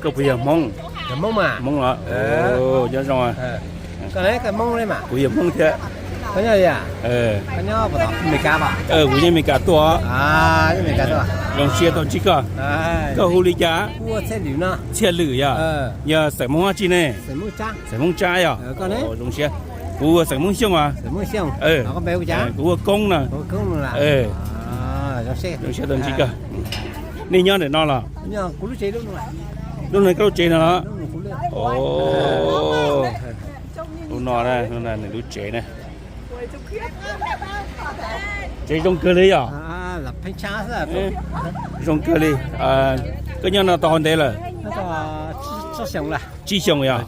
Koj puas yog Hmoob? Hmoob los? Nyob zoo. Kuv yog Hmoob thiab. Kuv nyob Meskas tuaj. Zoo siab tau ntsib koj. Koj hu li cas? Txhiaj Lwm yog? Yog xeem Hmoob dab tsi ne? Xeem Hmoob Tsab yog? Zoo siab. Kuv hu ua xeem Hmoob Xyooj os. Kuv hu ua Koob no. Zoo siab tau ntsib koj. Nej nyob ntawm no los? Lub no koj lub tsev no los? Lub no, lub no nws lub tsev na. Tsev zoo kawg li yom? Zoo kawg li. Koj nyob no tau hov ntev lawm? Tsib xyoos yom?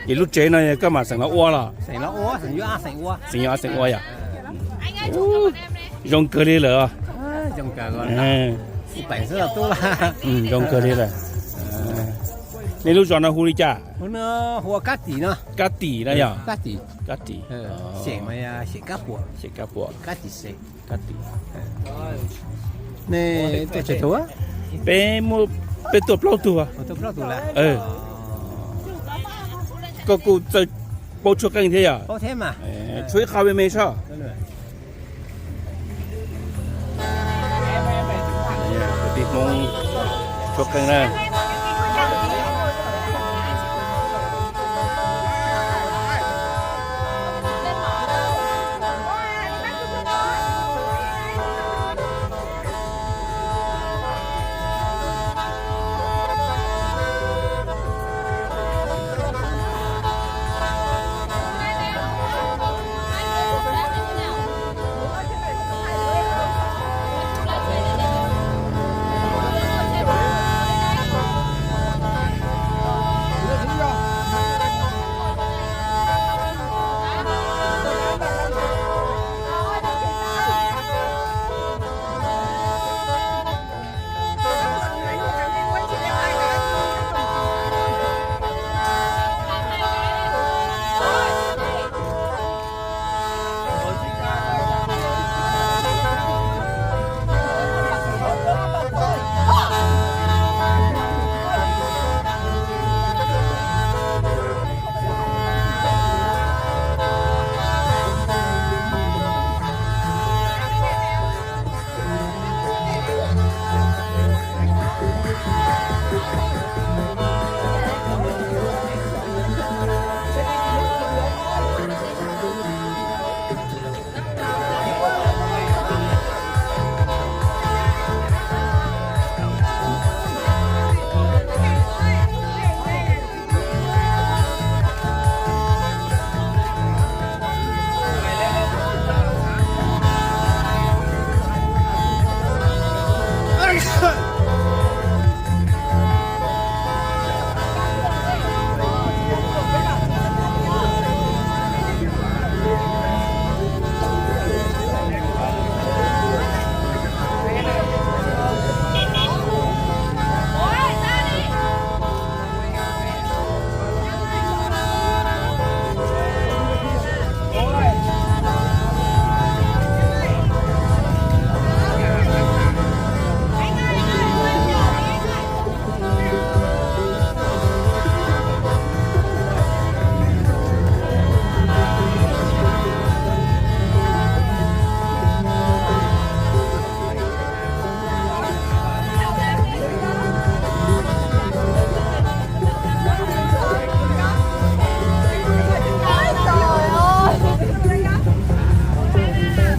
Ces lub tsev no yog koj mam xeem los ua los? Xeem yog xeem ua yom? Zoo kawg li lawm. Zoo kawg li lawm. Nej lub zos no hu li cas? Kab Tim no yog? Kab Tim. Peb muaj, peb tuaj plaub tug. Koj kuj txawj paub tshuab qeej thiab yom? Tshuab ib qho me me soj. Kwv tij Hmoob tshuab qeej na.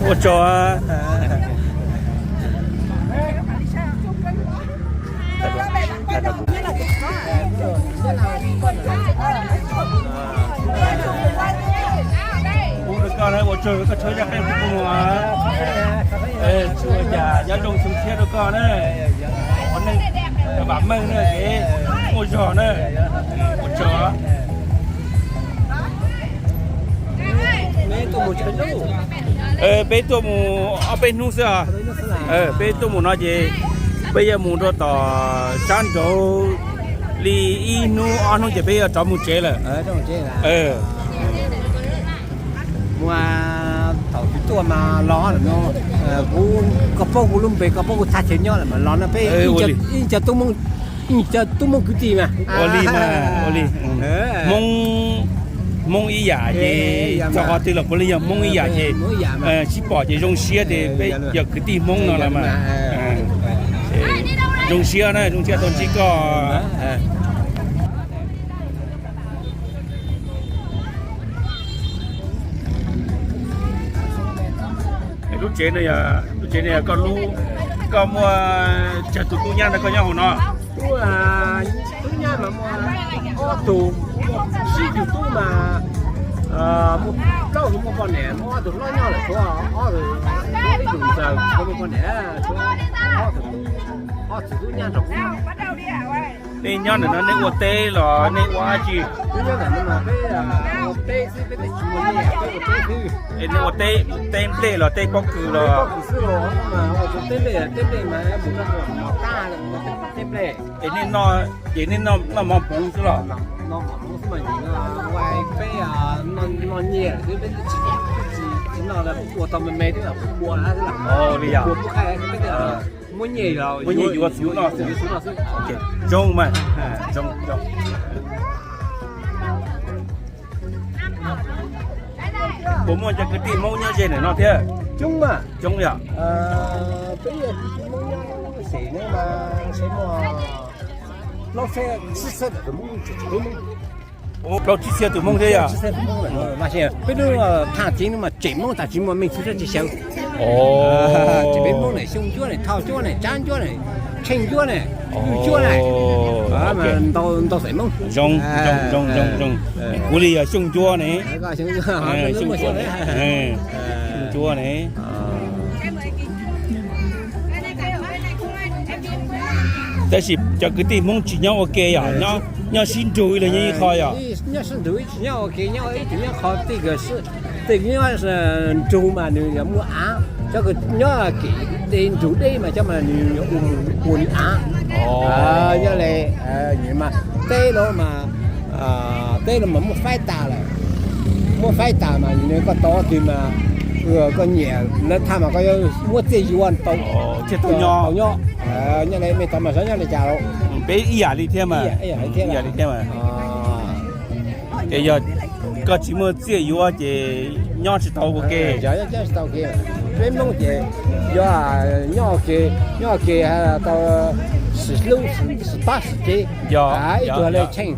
Ua tsaug. Ua rau koj na, ua tsaug koj tshawb zaj qeej rau kuv mus. Tsis ua cas, nyob zoo xyoo tshiab rau koj na. Ua neej vam meej na, kev muaj zog na. Ua tsaug. Peb tuaj mus ob peb hnub xwb os. Peb tuaj mus no ces peb yuav mus rau tom sab nraud li ib hnub ob hnub ces peb yuav rov mus tsev lawm. Muaj thaum twg tuaj mas los no, kuv, koj paub kuv lub npe, koj paub kuv thaj chaw nyob lawm mas los no peb ib co tub Hmoob Cov tub Hmoob kwv tij mas. Ua li mas, ua li. Hmoob, Hmoob ib yam ces txog qhov twg los puav leej yog Hmoob ib yam ces sib pom ces zoo siab tias peb yog kwv tij Hmoob no los mas. Zoo siab na, zoo siab tau ntsib koj. Lub tsev no, lub tsev no yog koj lub, koj muaj tsawg tus tub nyab ntawd koj nyob hauv no? Tub nyab mas muaj ob tug, sib tug tub mas muaj plaub tug muaj poj niam, muaj ob tug hlob nyob lawm, tshuav ob tug, ib tug ntxawm tshuav muaj poj niam, tshuav ob tug tub, ob tug tub nyab nrog kuv. Nej nyob ntawm no nej ua teb los nej ua dab tsi? Peb nyob ntawm no mas peb ua teb xwb, peb twb tsis muaj nyiaj, peb ua teb xwb. Es nej ua teb, teb nplej los teb pob kws los? Pob kws xwb los mas ua teb nplej, teb nplej mas mus no mos tab, teb nplej. Es nej noj, ces nej noj mov hmoov xwb los? Noj mov hmoov xwb mas ua peb noj nyiaj xwb, peb twb tsis, twb tsis noj, ua tau me me twb ua pua xwb los. Li yog ua pub qhaib peb muab nyiaj, muab nyiaj yuav txhuv noj xwb. Zoo mas, zoo, zoo. Puas muaj cov kwv tij Hmoob nyob ze ntawm no thiab? Coob mas. Coob yom. Peb yog kwv tij Hmoob nyob xeem no mas ntshe muaj plaub txhiab, tsib txhiab tus Hmoob, tsis tsis peb Hmoob. Plaub tsib txhiab tus Hmoob thiab yom. Peb lub thaj tsev no mas tseem Hmoob tas, tsis muaj Meej txhua txhia tsis xyaw. Tseem peb Hmoob ne, Xyooj Ncuab ne, Thoj Ncuab ne, Tsab Ncuab ne, Tsheej Ncuab ne, Yuj Ncuab ne, ntau xeem Hmoob. Zoo, zoo, zoo, zoo. Kuv li yog Xyooj Ncuab ne. Xyooj Ncuab ne. Tab sis cov kwv tij Hmoob tsis nyob ua ke yom, nyob sib nrug ib leeg nyob ib qho yom. Nyob sib nrug tsis nyob ua ke, nyob ib tug nyob qhov tej, tej nyob nrug mas nws yuav muaj av, cov nyob kev deb nrug deb mas cov mas nws yuav ua nws av. Nyob li mas teb los mas, teb los mas muab faib tas lawm, muab faib tas mas nws koj tau twg mas koj nyiam lawv tham mas koj yuav muab txiaj yuav tau, tau nyob. Nyob li mej tau mas xyov nyob li cas los. Peb ib yam li thiab mas, ib yam li thiab mas. Ces yog koj tsis muaj txiaj yuav ces nyob tsis tau ua ke. Peb Hmoob ces yog nyob ua ke, nyob ua ke tau sim hlub sim pab sim kev, ib tug le Tsheej.